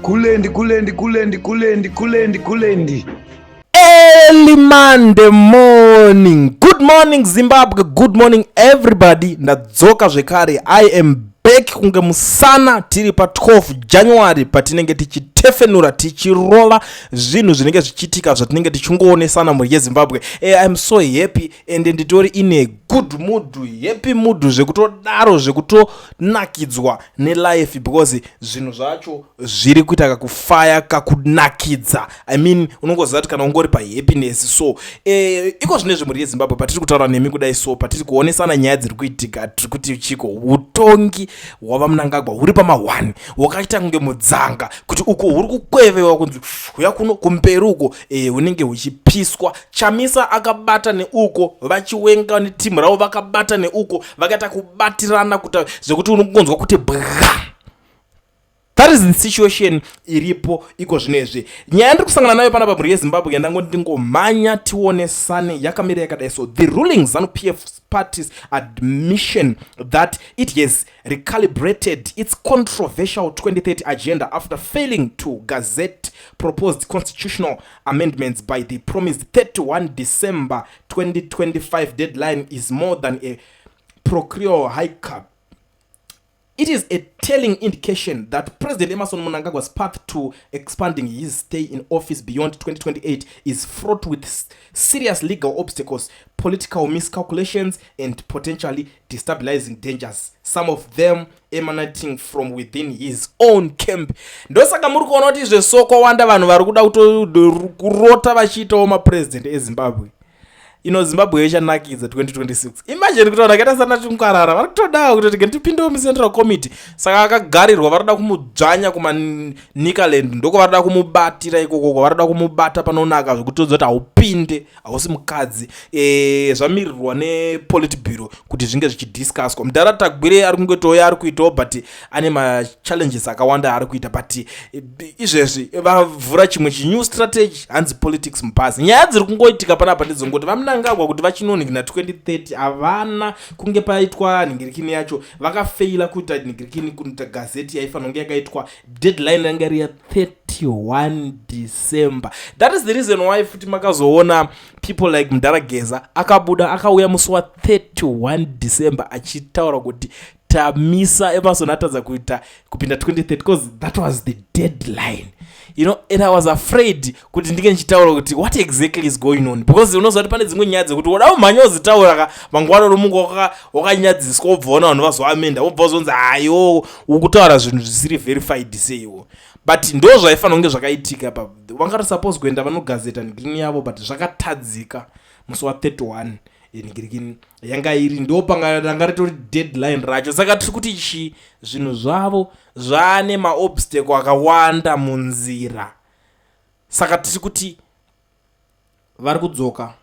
Kulendi, kulendi, kulendi, kulendi, kulendi, kulendi. Early Monday morning. Good morning, Zimbabwe. Good morning, everybody. Ndadzoka zvekare. I am back kunge musana. Tiri pa12 January, patinenge tichitefenura, tichirova zvinhu zvinenge zvichiitika, zvatinenge tichingoonesana, mhuri yeZimbabwe. I'm so happy and nditori in a good mood, happy mood, zvekutodaro, zvekutonakidzwa nelife, because zvinhu zvacho zviri kuita kakufaya, kakunakidza. I mean, unongoziva kuti kana ungori pahappiness. So iko zvinezvi, mhuri yeZimbabwe, patiri kutaura nemi kudai, so patiri kuonesana nyaya dziri kuitika, tiri kuti chiko? Utongi hwavaMunangagwa huri pama1, hwakaita kunge mudzanga, kuti uko huri kukwevewa kunzi huya kuno kumberi uko, hunenge huchipiswa. Chamisa akabata neuko, vaChiwenga netimu ravo vakabata neuko, vakaita kubatirana kuta zvekuti unongonzwa kuti bwa. That is the situation iripo iko zvinezvi. Nyaya yandiri kusangana nayo panapa, mhuri yeZimbabwe, yandangoti ndingomhanya tionesane, yakamira yakadai. So the ruling ZANU PF party's admission that it has recalibrated its controversial 2030 agenda after failing to gazette proposed constitutional amendments by the promised 31 December 2025 deadline is more than a parochial hiccup. It is a telling indication that President Emmerson Mnangagwa's path to expanding his stay in office beyond 2028 is fraught with serious legal obstacles, political miscalculations, and potentially destabilizing dangers, some of them emanating from within his own camp. Ndosaka muri kuona kuti izvezvo kwawanda vanhu vari kuda kurota vachiitawo mapurezidendi eZimbabwe. Ino Zimbabwe ichanakidza 2026. Imagine kuti vanhu vakaita sana Tungwarara vari kutodawo kutoti ngatipindewo mucentral committee. Saka akagarirwa, vari kuda kumudzvanya kuManicaland, ndoko vari kuda kumubatira ikoko, vari kuda kumubata panonaka zvekutodza kuti haupinde, hausi mukadzi. Zvamirirwa nepolitburo kuti zvinge zvichidiscusswa. Mudhara Tagwirei ari kungotouya, ari kuitawo, but ane machallenges akawanda ari kuita. But izvezvi vavhura chimwe chinew strategy, hanzi politics mubhazi. Nyaya dziri kungoitika panapa ndedzongoti vaMunangagwa kuti vachinonhingina 2030, havana kunge paitwa nhingirikini yacho. Vakafeila kuita nhingirikini, kuita gazette yaifanira kunge yakaitwa. Deadline yanga iri ya31 December. That is the reason why futi makazoona people like Mudhara Geza akabuda, akauya musi wa31 December achitaura kuti tamisa, Emmerson atadza kuita kupinda 2030, because that was the deadline. And I was afraid kuti ndinge ndichitaura kuti what exactly is going on, because unoziva kuti pane dzimwe nyaya dzekuti woda umhanya uzitaura ka, mangwana romungu wakanyadziswa, wobva ona vanhu vazoamenda, wobva wazonzi hayo ukutaura zvinhu zvisiri verified seiwo. But ndo zvaifanira kunge zvakaitika pa vangati suppose kuenda vanogazeta ngirini yavo, but zvakatadzika musi wa31. Ngirikini yanga iri, ndo panga ritori deadline racho. Saka tiri kuti chi zvinhu zvavo zvaane maobstacle akawanda munzira. Saka tiri kuti vari kudzoka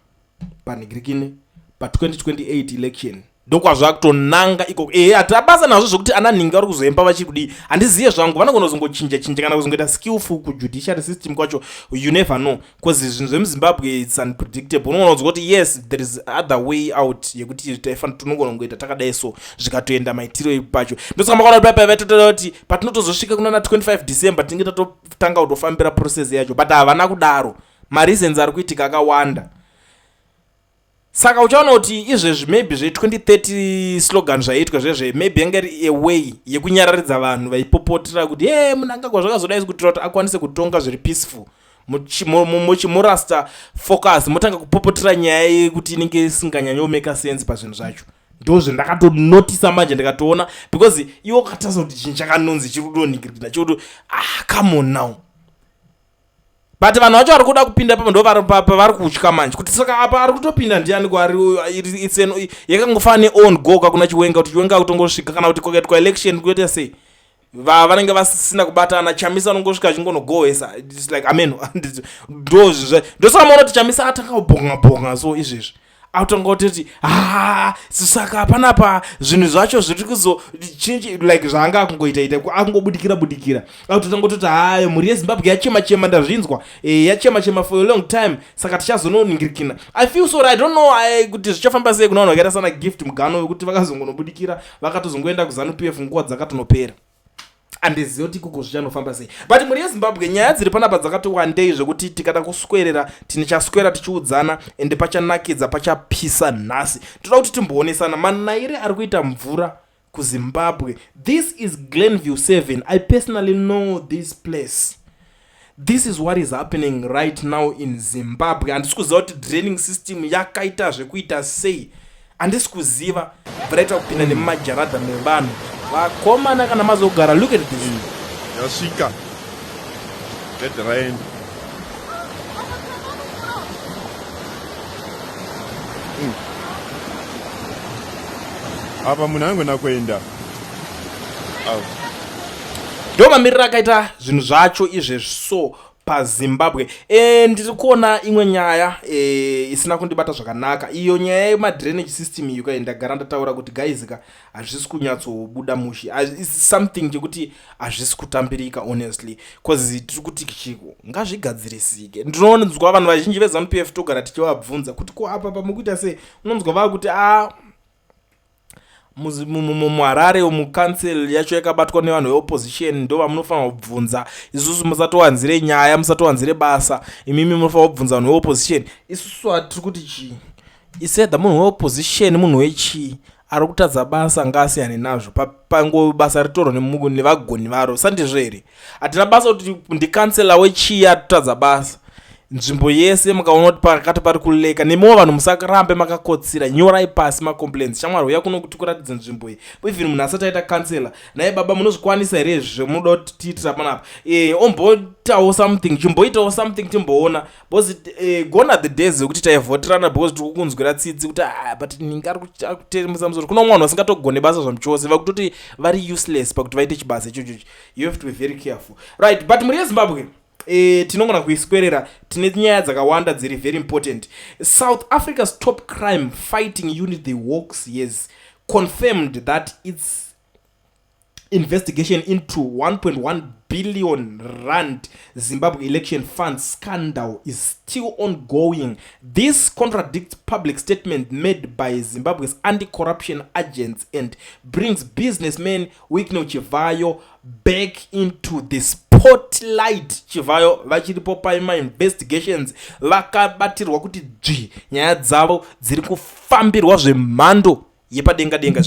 panhingirikini pa2028 election, ndokwazvakutonanga ikoko. Ehe, hatina basa nazvo zvokuti ana nhingi vari kuzoemba vachiri kudii, handiziye zvangu. Vanogona kuzongochinja chinja kana kuzongoita skillful kujudiciary system kwacho. You never know, because zvinhu zvemuZimbabwe, it's unpredictable. Unogona kunzwa kuti yes, there is other way out yekuti taifanira, tinogona kungoita takadai, so zvikatoenda maitiro pacho. Ndosaka makaona kuti paipai vaitotoda kuti patinotozosvika kunana 25 December tinenge tatotanga kutofambira process yacho, but havana kudaro. Mareasons ari kuitika akawanda. Saka uchaona kuti izvezvi maybe zve2030 slogan zvaiitwa zvezve, maybe yanga iri a way yekunyararidza vanhu vaipopotera kuti e Munangagwa zvakazodai, kuitira kuti akwanise kutonga zviri peaceful. Muchimurasta focus, motanga kupopotera nyaya yekuti inenge isinganyanyomeka sense pazvinhu zvacho. Ndo zvandakatonotisa manje, ndikatoona, because iwe ukatarisa kuti chinhu chakanonzi chiri kudonhingirikina chikuti, ah, come on now. But vanhu vacho vari kuda kupinda papa ndo pavari kutya manje kuti saka apa ari kutopinda ndiani? Kwari yakangofanana neown goal kakuna Chiwenga, kuti Chiwenga akutongosvika, kana kuti kwakaitwa election kuita sei, vanenge vasisina kubatana. Chamisa anongosvika achingonogohwesa. It's like, amen, ndo ndosaka maona kuti Chamisa atanga kubhonga bhonga. So izvezvi akutanga kutoti ha, saka panapa zvinhu zvacho zviri kuzochinji, like zvaanga akungoita ita, akungobudikira budikira, akutotanga kutoti hayo, mhuri yeZimbabwe yachema chema, ndazvinzwa, yachema chema for a long time, saka tichazononingirikina. I feel sorry. I don't know kuti zvichafamba sei kuna vanhu vakaita sana Gift Mugano, wekuti vakazongonobudikira, vakatozongoenda kuZANU PF nguva dzakatonopera. Handizivi kuti ikoko zvichanofamba sei, but mhuri yeZimbabwe, nyaya dziri panapa dzakati wandei zvekuti tikada kuswerera tinichaswera tichiudzana, ende pachanakidza, pachapisa nhasi. Toda kuti timboonesana manaire ari kuita mvura kuZimbabwe. This is Glenview 7. I personally know this place. This is what is happening right now in Zimbabwe. Handisi kuziva kuti draining system yakaita zvekuita sei, handisi kuziva. Mvura ita kupinda nemumajaradha mevanhu, vakomana, kana mazogara. Look at this. Yasvika gedhe raenda. Apa munhu angona kuenda. Ndo mamiriro akaita zvinhu zvacho izvezvi so paZimbabwe. Ndiri kuona imwe nyaya isina kundibata zvakanaka, iyo nyaya yemadrainage system iyo kai. Ndagara ndataura kuti guys ka, hazvisi kunyatsobuda mushi. Something chekuti hazvisi kutambirika honestly, cause tiri kuti chiko ngazvigadzirisike. Ndinonzwa vanhu vazhinji veZANU PF, togara tichivabvunza kuti ko apa pamukuita sei, unonzwa vakuti a muHarare mucouncil yacho yakabatwa nevanhu veopposition, ndo vamunofanira kubvunza. Isusu musatowanzire nyaya, musatowanzire basa, imimi munofanira kubvunza vanhu veopposition. Isusu hatiri kuti chii, isedha munhu weopposition, munhu wechii ari kutadza basa ngaasiyane nazvo, pango basa ritorwa nevagoni varo, sandizvo here? Hatina basa kuti ndikansela wechii atotadza basa. Nzvimbo yese mukaona kuti pakati pari kuleka, nemiwo vanhu musarambe makakotsira, nyorai pasi macomplaints. Shamwari, uya kuno kuti kuratidza nzvimbo iyi. Even munhu asati aita kansela naye, baba, munozvikwanisa here izvi zvemunoda kuti tiitira panapa? Omboitawo something, chimboitawo something timboona, because gone are the days ekuti taivhoterana because tiri kukunzwira tsitsi kuti ah, but ninge ari kutemesa musoro. Kuna umwe vanhu vasingatogone basa zvamuchose, vakutoti vari useless pakuti vaite chibasa ichocho. You have to be very careful, right? But mhuri yeZimbabwe, tinogona kuiswerera, tine nyaya dzakawanda dziri very important. South Africa's top crime fighting unit, the Hawks, yes, confirmed that its investigation into 1.1 billion rand Zimbabwe election fund scandal is still ongoing. This contradicts public statement made by Zimbabwe's anti-corruption agents and brings businessman Wicknell Chivayo back into the spotlight. Chivayo vachiripo paima-investigations, vakabatirwa kuti dzvi, nyaya dzavo dziri kufambirwa zvemhando yepadenga denga.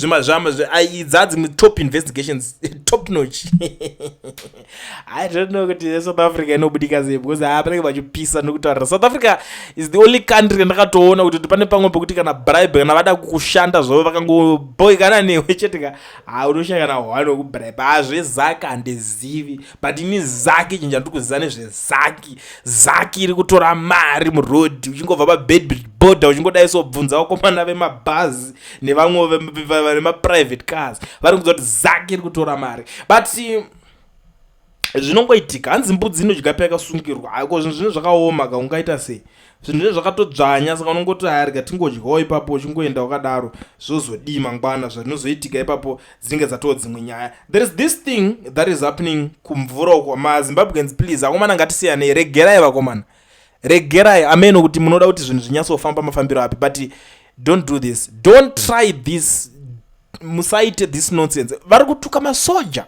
Idza dzimwe top investigations, top notch. I don't know kuti South Africa inobudika sei, because haa, panenge vachipisa nokutaurira. South Africa is the only country yandakatoona kuti pane pamwe pekuti kana bribe, kana vada kushanda zvavo, vakangoboikana newe chete ka, ha, unoshaya kana hwani wekubribe. Ha, zveZACC handizivi, but ini ZACC, chinhu chandiri kuziva nezveZACC, ZACC iri kutora mari muroad uchingobva paBeitbridge border uchingodai so. Bvunza vakomana vemabhazi nevamwe vemaprivate cars, vari kuziva kuti ZACC iri kutora mari. But zvinongoitika, hanzi mbudzi inodya payakasungirwa. Ako zvinhu zvine zvakaoma ka, ungaita sei? Zvinhu zvine zvakatodzvanya, saka unongoti arega tingodyawo ipapo, uchingoenda wakadaro. Zvozodii mangwana zvinozoitika ipapo dzinenge dzatoo dzimwe nyaya. There is this thing that is happening kumvura uko. MaZimbabweans, please, akomana, ngatisiyanei. Regerai vakomana, regerai ameno kuti munoda kuti zvinhu zvinyatsofamba mafambiro api, but don't do this, don't try this, musaite this nonsense. Vari kutuka masoja.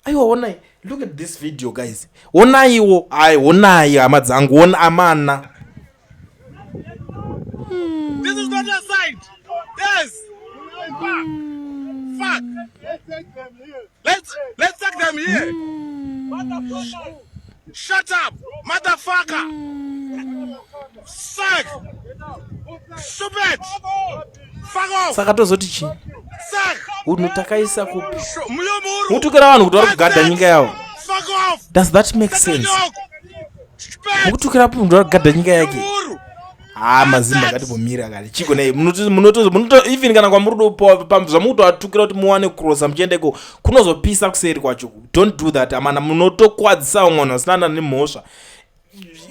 Aiwa, onai, look at this video, guys. Onaiwo, ai, onai hama dzangu, ona amana. This is not your side. Yes. Fuck. Fuck. Let's take them here. Shut up, motherfucker. Suck. Stupid. Fuck off. Saka tozoti chii? Suck. Unhu takaisa kupi? Muyomuru. Mutukira vanhu kuti vari kugadha nyika yavo. Fuck off. Does that make sense? Stupid. Mukutukira munhu vari kugadha nyika yake. Muyomuru. Ha, mazimba, ngatimbomira kani. Chiko nei munoto even kana kwamuri zvamukutovatukira kuti muwane kurosa muchienda iko kunozopisa kuseri kwacho. Don't do that, amana, munotokwadzisa vamwe vanhu vasina nemhosva.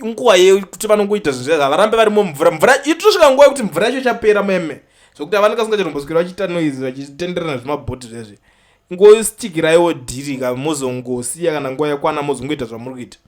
Nguva yekuti vanongoita zvinhu zvaizvo, havarambe varimo mumvura. Mvura itosvika nguva yekuti mvura yacho ichapera meme, zvokuti havanenge vasingacharomboswera vachiita noise, vachitenderana zvimabhoti zvezvi. Ngostikiraiwo dhiri ka, mozongosiya kana nguva yakwana, mozongoita zvamuri kuita.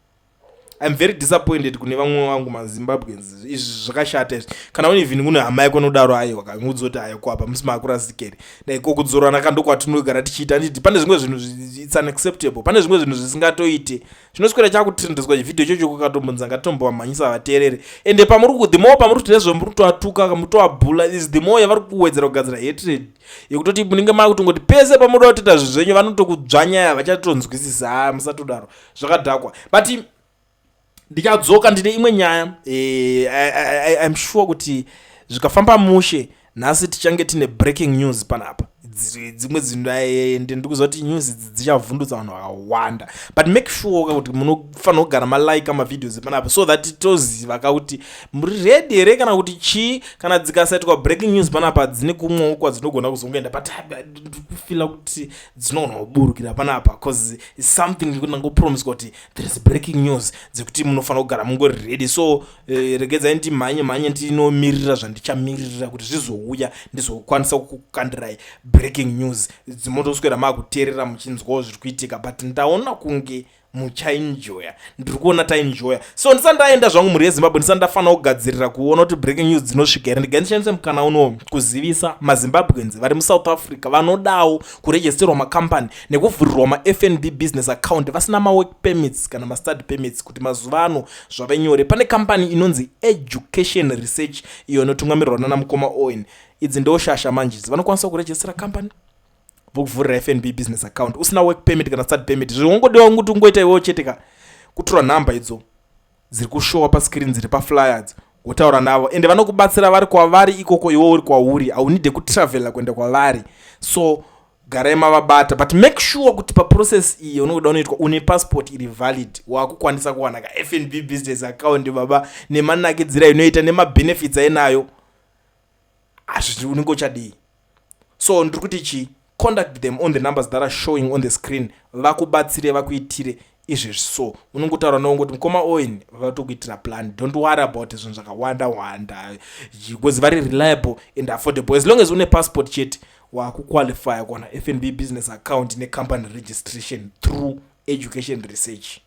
I'm very disappointed kune vamwe vangu maZimbabweans. Izvi zvakashata izvi. Kana une even kune hama yako nodaro, aiwa, kamuudza kuti ayo kwapa musi makurasikeri daiko kudzorana kandokwatinogara tichiita. Nditi pane zvimwe zvinhu, it's unacceptable. Pane zvimwe zvinhu zvisingatoite, chinoswera chakutrendeswa chivhidhiyo ichocho. Kukatombonza ngatombovamhanyisa vateerere. Ende pamuri, the more pamuri kuti nezvemuri kutoatuka, mutoabhula, is the more yavari kuwedzera kugadzira hatred yekutoti munenge makutongoti pese pamunoda kutoita zvinhu zvenyu vanotokudzvanyaya, vachatonzwisisa. Ha, musatodaro, zvakadhakwa. But ndichadzoka, ndine imwe nyaya. I'm sure kuti zvikafamba mushe nhasi tichange tine breaking news panapa. Dzimwe dzinhu ndiri kuziva kuti news idzi dzichavhundutsa vanhu vakawanda, but make sure kuti munofanira kugara malike mavideos panapa so that toziva kakuti muri ready here kana kuti chii. Kana dzikasaitwa breaking news panapa, dzine kumwewo kwadzinogona kuzongoenda, but ndikufeela kuti dzinogona kuburukira panapa because it's something yekuti ndangopromiswa kuti there is breaking news dzekuti munofanira kugara mungori ready. So regedzai ndimhanye mhanye ndinomirira zvandichamirira kuti zvizouya, ndizokwanisa kukukandirai breaking news dzimotoswera maakuteerera muchinzwawo zviri kuitika. But ndaona kunge muchaenjoya, ndiri kuona taenjoya. So ndisati ndaenda zvangu, mhuri yeZimbabwe, ndisati ndafanira kugadzirira kuona kuti breaking news dzinosvika here, ndigai ndishandise mukana uno kuzivisa maZimbabweans vari muSouth Africa vanodawo kuregisterwa makambani nekuvhurirwa maFNB business account vasina mawork permits kana mastudy permits, kuti mazuva ano zvave nyore. Pane kambani inonzi Education Research, iyo inotungamirwa nana mukoma Owen. Idzi ndo shasha manje, vanokwanisa kurejistera kambani, vokuvhurira FNB business account usina work permit kana study permit. Zvingongodiwa kuti ungoita iwewo chete ka kutora nhamba idzo dziri kushowa pascreen, dziri paflyers, wotaura navo, ende vanokubatsira vari kwavari ikoko, iwe uri kwauri, haunide kutravhela kuenda kwavari. So garai mavabata, but make sure kuti paprocess iyi unoda unoitwa une passport iri valid, waakukwanisa kuwana kaFNB business account, baba, nemanakidzira inoita nemabenefits ainayo. Hazviti unenge uchadii? So ndiri kuti chii? Contact them on the numbers that are showing on the screen, vakubatsire, vakuitire izvezvi. So unongotaura navo ngoti mukoma Owen vatokuitira plan. Don't worry about zvinhu zvakawanda wanda because vari reliable and affordable. As long as une passport chete, wakuqualifya kuwana FNB business account necompany registration through Education Research.